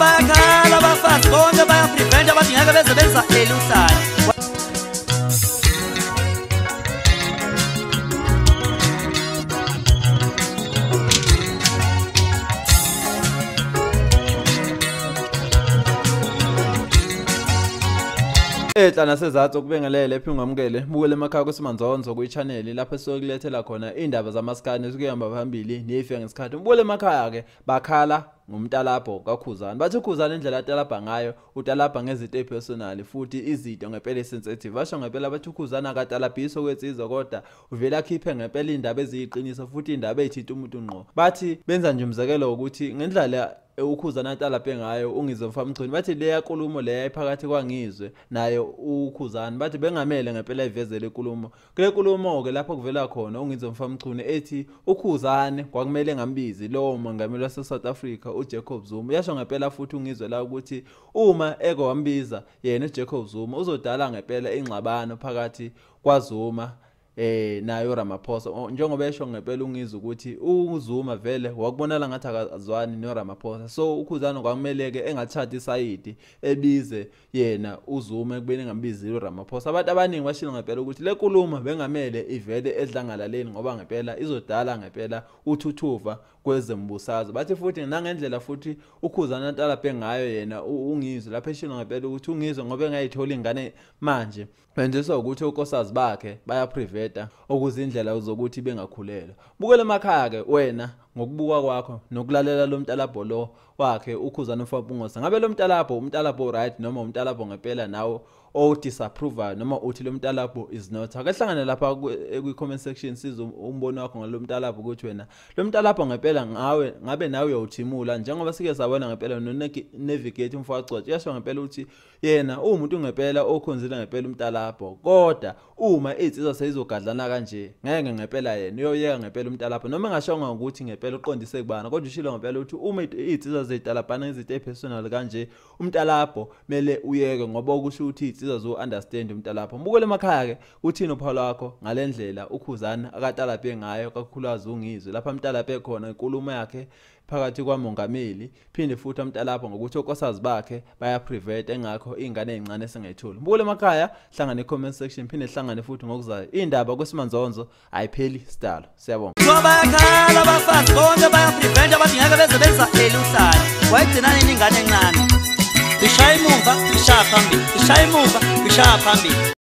Bayakhala abafazi bonke bayaprevent abathi ngeke beze benza eluhlala. Ehla nasezathu okubengelele phi ungamukele bukele emakhaya kuSimanzonzo kwi-channel lapho esizokulethela khona indaba zamaskani ezikuyamba phambili neyifika ngesikhathi. Ubukele emakhaya ke bakhala ngomtalabho kaKhuzani, bathi uKhuzani indlela atalabha ngayo utalabha ngezinto ezipersonal futhi izinto ngempela esensitive. Basho ngempela bathi uKhuzani akatalabhiso kwensizwa kodwa uvela akhiphe ngempela indaba eziyiqiniso futhi indaba ezithinta umuntu ngqo. Bathi benza nje umzekelo ukuthi ngendlela uKhuzani atalabhe ngayo uNgizwe Mfamchunu, bathi leya nkulumo leya iphakathi kwaNgizwe naye uKhuzani, bathi bengamele ngempela ivezele inkulumo. Kule nkulumo ke lapho kuvela khona uNgizwe Mfamchunu ethi uKhuzani kwakumele ngambizi lowo mongameli wase South Africa uJacob Zuma. Uyasho ngempela futhi uNgizwe la ukuthi uma eke wambiza yena uJacob Zuma uzodala ngempela ingxabano phakathi kwaZuma nayo Ramaphosa, njengoba esho ngempela uNgizwe ukuthi uZuma vele wakubonala ngathi akazwani noRamaphosa, so uKhuzani kwakumeleke engathatha isayidi ebize yena uZuma ekubeni engambizile uRamaphosa. Abantu abaningi bashilo ngempela ukuthi le nkulumo bengamele ivele edlangalaleni ngoba ngempela izodala ngempela uthuthuva kwezembusazwe. Bathi futhi nangendlela futhi uKhuzani atalabhe ngayo yena uNgizwe lapho eshilo ngempela ukuthi uNgizwe ngoba engayithola ingane manje benziswa ukuthi onkosikazi bakhe bayapreventa okuzindlela zokuthi bengakhulelwa. Bukele emakhaya ke wena ngokubuka kwakho nokulalela lo mtalabho lo wakhe uKhuzani Mfapungose, ngabe lo mtalabho umtalabho right noma umtalabho ngempela nawo o disapprove noma uthi lo mtalabho is not? Ake hlangane lapha kwi comment section sizwe umbono wakho ngalo mtalabho ukuthi wena lo mtalabho ngempela ngawe ngabe nawe uyawuthimula, njengoba sike sabona ngempela no navigate umfowagcwatshe uyasho ngempela ukuthi yena uwumuntu ngempela okhonzile ngempela umtalabho, kodwa uma insizwa seyizogadlana kanje ngeke ngempela yena uyoyeka ngempela umtalabho, noma engashonga ukuthi ngempela uqondise kubana, kodwa ushilo ngempela ukuthi uma insizwa zeyitalabhana izinto ezipersonal kanje umtalabho mele uyeke ngoba okusho ukuthi insizwa zo understand umtalabho. Mbukele emakhaya ke uthini uphawulo wakho ngalendlela uKhuzani akatalabhe ngayo kakhulukazi uNgizwe lapha amtalabhe khona inkulumo yakhe phakathi kwamongameli, phinde futhi amtalabho ngokuthi onkosikazi bakhe bayaprevent engakho ingane ezincane esingayitholi. Mbukele emakhaya, hlangane comment section, phinde hlangane futhi ngokuzayo. Indaba kuSimanzonzo ayipheli sidalo. Siyabonga. Bayakhala abafazi bonke bayaprevent abathi ngeke beze benza eluhlala. Wayigcina nini ingane encane? Ishaya emuva, ishaya phambili, ishaya emuva, ishaya phambili.